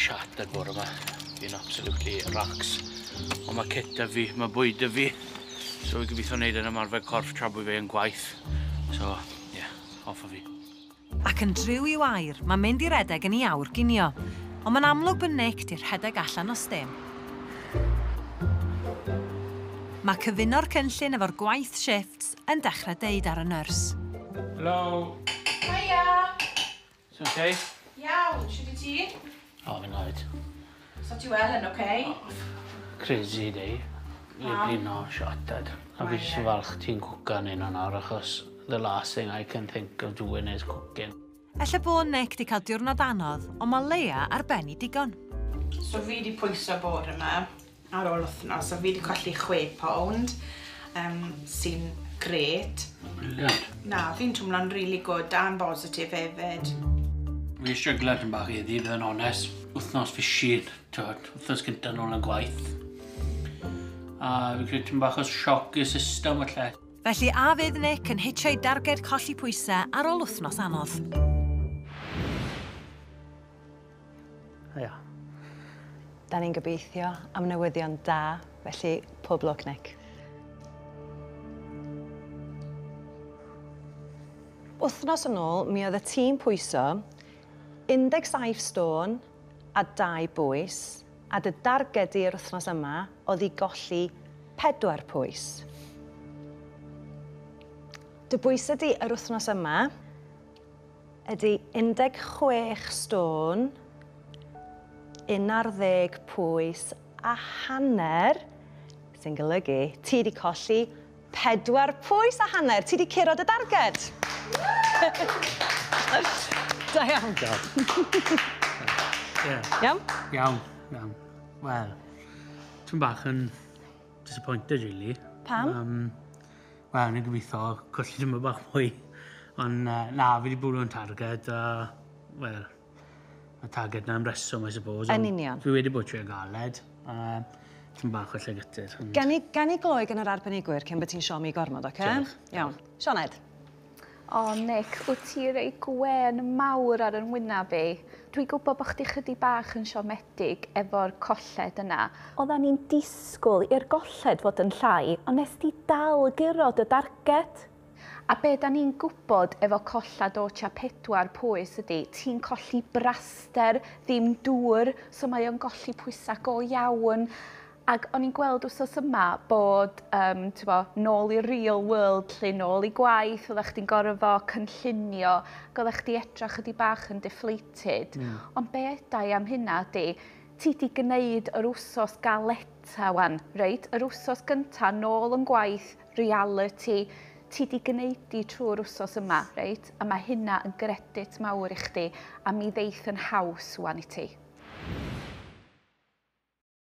shattered bore yma. Fi'n absolutely racks. Ond mae kit 'da fi, mae bwyd 'da fi. So fi gobeithio wneud yn ymarfer corff tra bod fi yn gwaith. So, ie, yeah, off o fi. Ac yn driw i'w air, mae'n mynd i redeg yn ei awr ginio. Ond mae'n amlwg bod Nick 'di rhedeg allan o stêm. Mae cyfuno'r cynllun efo'r gwaith shifts yn dechrau deud ar y nyrs. Hello. Hiya! It's okay? Iawn, shwt i ti? O, fi'n alright. So ti wel yn okay? Crazy day. Fi blino, shattered. A fi jyst yn falch ti'n cwcan un o'n nawr achos the last thing I can think of doing is cooking. Ella bod Nick 'di cael diwrnod anodd, ond mae Leia ar ben i digon. So fi 'di pwyso bore 'ma ar ôl wythnos a fi 'di colli 6 pound, sy'n grêt. Brilliant. Na, fi'n twmlo'n really good a'n bositif hefyd. Fi stryglo tipyn bach heddi, bydd yn onest. Wythnos fishy, t'wod, wythnos gynta nôl yn gwaith. A fi credu tipyn bach o sioc i'r system falle. Felly a fydd Nick yn hitio'i darged colli pwysau ar ôl wythnos anodd? Ia. Da ni'n gobeithio am newyddion da, felly pob lwc, Nick. Wythnos yn ôl, mi oedd y tîm pwyso 17 stôn a 2 bwys, a dy darged di yr wythnos yma oedd i golli 4 pwys. Dy bwysau di yr wythnos yma ydy 16 stôn, 11 pwys a hanner, sy'n golygu ti 'di colli 4 pwys a hanner. Ti 'di curo dy darged! Da iawn. Diolch. Yeah. Iawn? Iawn, iawn. Wel, ti'n bach yn disappointed, really. Pam? Wel, ni'n gobeithio colli dim bach mwy. Ond na, fi wedi bwrw yn targed a, wel, mae targed na'n reswm, I suppose. Yn union. Fi wedi bod trwy galed. Ti'n bach o llygytydd. Ond... Gan i gloi gan yr arbenigwyr cyn bod ti'n siomi gormod, oce? Diolch. Iawn. Sioned. O, Nick, wyt ti rei gwen mawr ar yn wynab i. Dwi'n gwybod bod chdi chydig bach yn siomedig efo'r colled yna. Oeddan ni'n disgwyl i'r golled fod yn llai, ond nes di dal guro dy darged. A be da ni'n gwybod efo collad o tua 4 pwys ydy, ti'n colli braster, ddim dŵr, so mae o'n golli pwysau go iawn. Ac o'n i'n gweld wsos yma bod, t'bo, nôl i'r real world, lle nôl i gwaith, oeddech chdi'n gorfod cynllunio, ac oeddech chdi edrach chydig bach yn deflated. Ond be edau am hynna ydy, ti di gwneud yr wsos galeta wan, reit? Yr wsos gynta nôl yn gwaith, reality, ti di gwneud di trwy'r wsos yma, reit? A mae hynna yn gredit mawr i chdi, a mi ddeith yn haws wan i ti.